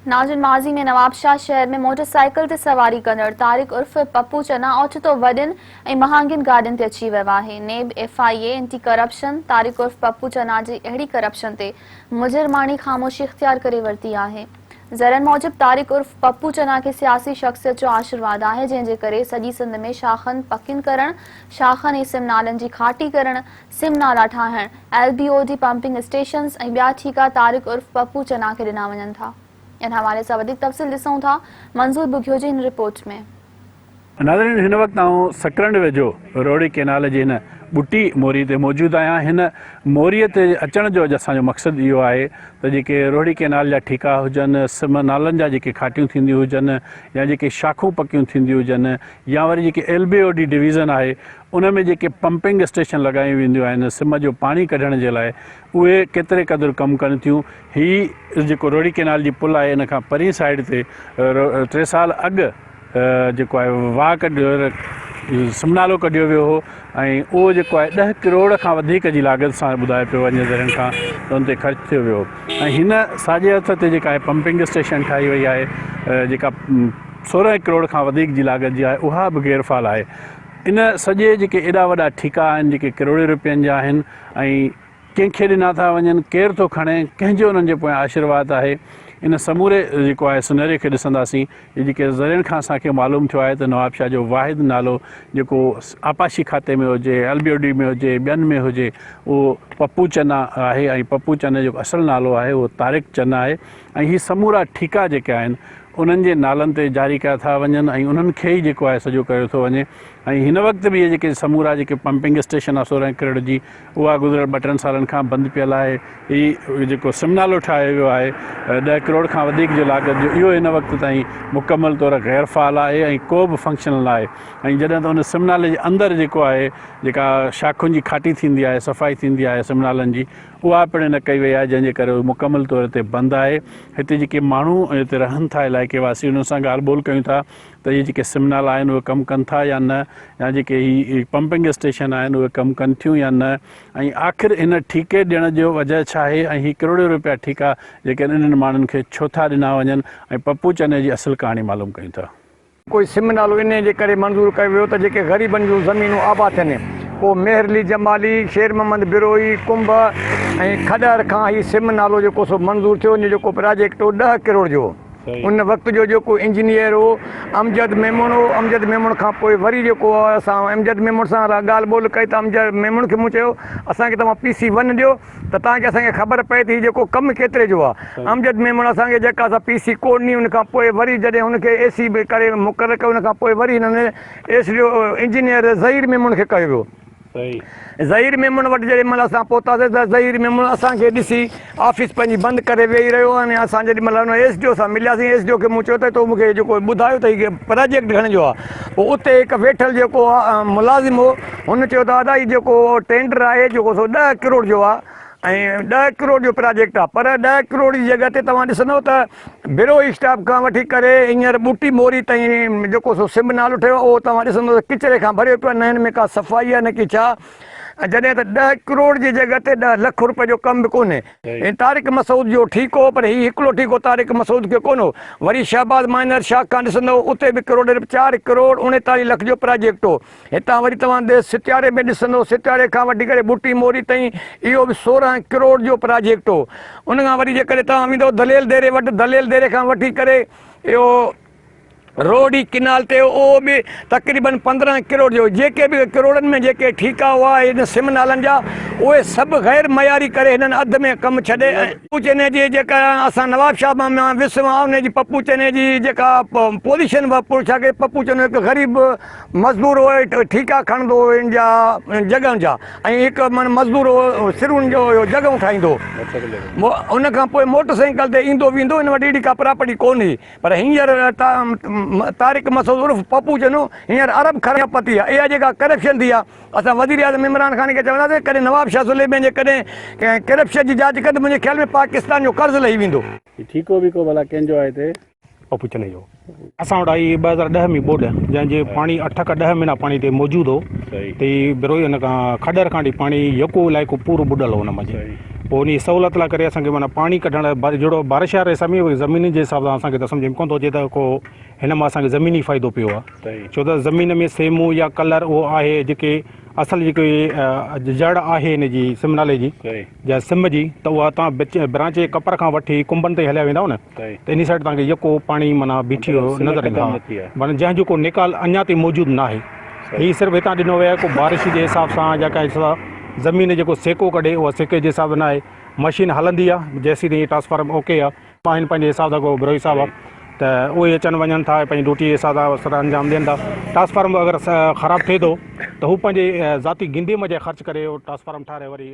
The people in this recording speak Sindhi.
ناظرين ماضي ۾ نوابشاهه شهر ۾ موٽر سائيڪل تي سواري ڪندڙ طارق عرف پپو چنا اوچتو وڏين ۽ مهانگين گاڏين تي اچي ويو آهي. NAB, F I A, anti corruption Tariq عرف پپو چنا جي اهڙي ڪرپشن تي مجرماڻي خاموشي اختيار ڪري ورتي آهي. ذريعن موجب طارق عرف پپو چنا کي سياسي شخصيت جو آشرواد آهي جنهن جي ڪري سڄي سنڌ ۾ شاخن پڪين ڪرڻ، شاخن ۽ سم نالن جي کاٽي ڪرڻ، سم نالا ٺاهڻ، L B O D pumping stations ۽ ٻيا ٺيڪا طارق عرف پپو چنا کي ڏنا وڃن ٿا. ان حوالي سان وڌيڪ تفصيل ڏسون ٿا منظور ٻگهيو جي هن رپورٽ ۾. ناظرين هن وقت آئون سڪرنڊ ويجهو روهڙي ڪينال جي هن ٻٽي موري تي موجود آهيان هن موري تي اچڻ جو اڄ اسان جو مقصد اهو آهي ته جيڪي روهڙي ڪينال جا ٺيڪا هجن سم نالن جا جيڪي کاٽيون ٿينديون هجن يا جيڪي شاخون پڪيون ٿينديون هجن يا وري جيڪي L B O D division آهي ان ۾ جيڪي پمپنگ اسٽيشن لڳايون وينديون آهن سم جو پاڻي ڪڍڻ جي لاء اهي ڪيتري قدر ڪم ڪن ٿيون هي جيڪو روهڙي ڪينال جي پل آهي ان کان پرين سائيڊ تي ٽي سال اڳ جيڪو آهي واهه ڪڍيو سم نالو ڪڍيو ويو هو ۽ اهو جيڪو آهي ڏهه ڪروڙ کان وڌيڪ جي لاڳت سان ٻڌايو پيو وڃي ذريعن کان ته ان تي خرچ ٿيو ويو ۽ هن ساڄي هٿ تي جيڪا آهي پمپنگ اسٽيشن ٺاهي وئي آهي جيڪا 16 ڪروڙ کان وڌيڪ جي لاڳت جي آهي اها به غير فعال آهي ان سڄي جيڪي ايڏا وڏا ٺيڪا آهن جيڪي ڪروڙين روپين جا آهن ۽ ڪنهن کي ڏنا ٿا وڃن ڪير ٿو کڻي ڪنهن جو انهن جي پويان آشيرواد آهي ان سموري جيڪو آهي سنهري کي ڏسنداسين هي جيڪي ذريعن کان اسان کي معلوم ٿيو آهي ته نوابشاهه جو واحد نالو جيڪو آبپاشي کاتي ۾ هجي ايل بي او ڊي ۾ هجي ٻين ۾ هجي اهو پپو چنا آهي ۽ پپو چني جو اصل نالو آهي اهو طارق چنا آهي ۽ هي سمورا ٺيڪا جيڪي آهن انهن جي نالن تي جاري ڪيا ٿا وڃن ۽ انهن کي ئي جيڪو آهي سڄو ڪيو ٿو وڃي ۽ هن وقت به اهي جيڪي سمورا جيڪي پمپنگ اسٽيشن آهي 16 ڪروڙ جي اها گذريل ٻه ٽن سالن کان بند پيل آهي هي جيڪو سم نالو ٺاهيو ويو آهي 10 ڪروڙ کان وڌيڪ جو لاڳت جو اهو هن وقت تائين مڪمل طور غير فعال آهي ۽ ڪو به فنڪشنل نه آهي ۽ جڏهن ته ان سم نالي جي اندر جيڪو آهي جيڪا شاخن جي کاٽي ٿيندي آهي صفائي ٿيندي آهي سم نالن جي اها پڻ نه ڪئي وئي آهي جنهن جي ڪري اهو مڪمل طور تي بند آهي. هتي جيڪي ماڻهو هتي رهن ٿا علائقي واسي انهن سان ڳالهه ٻولهه ڪيون ٿا ته اهي جيڪي سم نالا آهن اهي ڪم ڪن ٿا يا نه يا جيڪي هي پمپنگ اسٽيشن آهن اهي ڪم ڪن ٿيون يا نه ۽ آخر هن ٺيڪي ڏيڻ جو وجهه ڇا آهي ۽ هي ڪروڙين روپيا ٺيڪا جيڪي آهن انهن ماڻهن کي ڇو ٿا ڏنا وڃن ۽ پپو چني جي اصل ڪهاڻي معلوم ڪيون ٿا. ڪوئي سم نالو انهيء جي ڪري منظور ڪيو ويو ته جيڪي غريبن جون زمينون آباد ٿين. پوء مهرلي جمالي، شير محمد بروهي، ڪنڀ ۽ کڏهر کان هي سم نالو جيڪو سو منظور ٿيو. ان جو جيڪو پراجيڪٽ هو ڏهه ڪروڙ جو هو. ان وقت جو جيڪو انجنيئر هو امجد ميمڻ هو. امجد ميمڻ کان پوء وري جيڪو اسان امجد ميمڻ سان ڳالهه ٻولهه ڪئي ته امجد ميمڻ کي مون چيو اسان کي توهان پي سي ون ڏيو. ته تانڪه اسان کي خبر پئي ته هي جيڪو ڪم ڪيتري جو آ. امجد ميمڻ اسان کي جيڪا سا پي سي ڪو ڏني ان کان پوء وري جڏهن هن کي اي سي به ڪري مقرر ڪيو ان کان پوء وري هنن S D O engineer Zaheer Memon کي ڪيو ويو. ظهير ميمڻ وٽ جيڏي مهل اسان پهتاسين ته ظهير ميمڻ اسان کي ڏسي آفيس پنهنجي بند ڪري ويهي رهيو ۽ اسان جيڏي مهل ان ايس ڊي او سان ملياسين ايس ڊي او کي مون چيو ته تو مون کي جيڪو ٻڌايو ته هي پراجيڪٽ گهڻي جو آ پوء اتي هڪ ويٺل جيڪو ملازم هو هن چيو ته ادا هي جيڪو ٽينڊر آهي جيڪو سو ڏهه ڪروڙ جو آهي ۽ ڏهه ڪروڙ جو پراجيڪٽ آهي پر ڏهه ڪروڙ جي جڳهه تي توهان ڏسندو ته بروهي اسٽاپ کان وٺي ڪري هينئر ٻوٽي موري تائين جيڪو سو سم نالو ٺهيو آهي اهو توهان ڏسندو ته ڪچري کان ڀريو پيو آهي نه هن ۾ ڪا صفائي آهي نه ڪي ڇا جڏهن ته ڏهه ڪروڙ جي جڳهه تي ڏهه لک روپيه جو ڪم به ڪونهي. هي طارق مسعود جو ٺيڪو هو پر هي هڪڙو ٺيڪو طارق مسعود کي ڪونه هو. وري شهباز مائنر شاخ کان ڏسندؤ اتي به ڪروڙين رپيا چار ڪروڙ اڻيتاليهه لک جو پراجيڪٽ هو. هتان وري توهان ديس ستياري ۾ ڏسندؤ ستياري کان وٺي ڪري ٻوٽي موري تائين اهو به 16 ڪروڙ جو پراجيڪٽ هو. ان کان وري جيڪڏهن توهان ويندؤ دليل ديري وٽ دليل ديري کان وٺي ڪري اهو روهڙي ڪينال تي اهو به تقريبن 15 ڪروڙ جو جيڪي به ڪروڙن ۾ جيڪي ٺيڪا هئا هن سم نالن جا اهي سڀ غير معياري ڪري هنن اڌ ۾ ڪم ڇڏي ۽ پپو چني جي جيڪا اسان نواب شاهه مان مان ويس هئان ان جي پپو چني جي جيڪا پوزيشن به ڇا ڪري پپو چنو هڪ غريب مزدور هو ٺيڪا کڻندو هو ان جا جڳهن جا ۽ هڪ من مزدور هو سرون جو جڳهون ٺاهيندو هو ان کان پوء موٽر سائيڪل تي ايندو ويندو هن وٽ اهڙي ڪا پراپرٽي ڪونه هئي پر هينئر طارق مسعود عرف پپو چنو هينئر ارب کرب پتي آهي اها جيڪا ڪرپشن ٿي آهي اسان وزيراعظم عمران خان کي چونداسين ڪڏهن نواب شاهه سليمين جي ڪڏهن ڪنهن ڪرپشن جي جاچ ڪن ته منهنجي خيال ۾ پاڪستان جو قرض لهي ويندو. هي ٺيڪو بيڪو ڀلا ڪنهن جو آهي هتي؟ پپو چني جو. اسان وٽ آئي 2010 ۾ ٻوڏ جنهن جي پاڻي اٺ کان ڏهه مهينا پاڻي تي موجود هو تي بروهي ان کان کڏهر کان وٺي پاڻي يڪو علائقو پورو ٻڏل هو ان منجهه. پوء انهي سهولت لاء ڪري اسان کي معنيٰ پاڻي ڪڍڻ لاء جهڙو بارش واري سمي زمينن جي حساب سان اسان کي ته سمجهه ۾ ڪونه ٿو اچي ته ڪو هن مان اسان کي زميني فائدو پيو آهي ڇو ته زمين ۾ سيمون يا ڪلر اهو آهي جيڪي اصل جيڪي جڙ آهي هن جي سم نالي جي يا سم جي ته اها تان برانچ جي ڪپر کان وٺي ڪنبن تائين هليا ويندا نه ته انهي سائيڊ تان کي يڪو پاڻي معنيٰ بيٺي نظر ايندو معنيٰ جنهن جو ڪو نيڪال اڃا تائين موجود ناهي هي صرف هتان ڏنو ويو آهي ڪو بارش جي حساب سان يا ڪنهن حساب سان زمين جيڪو سيڪو ڪڍي اها سيڪي جي حساب سان ناهي مشين هلندي آهي جيسين تائين ٽرانسفارم اوڪي آهي آهن پنهنجي حساب سان ڪو بروهي صاحب آهي ته اهي اچن وڃن ٿا پنهنجي ڊيوٽي جي حساب سان سر انجام ڏين ٿا ٽرانسفارم اگر خراب ٿئي ٿو ته هو پنهنجي ذاتي گندي منجهه خرچ ڪري اهو ٽرانسفارم ٺاهرائي وري.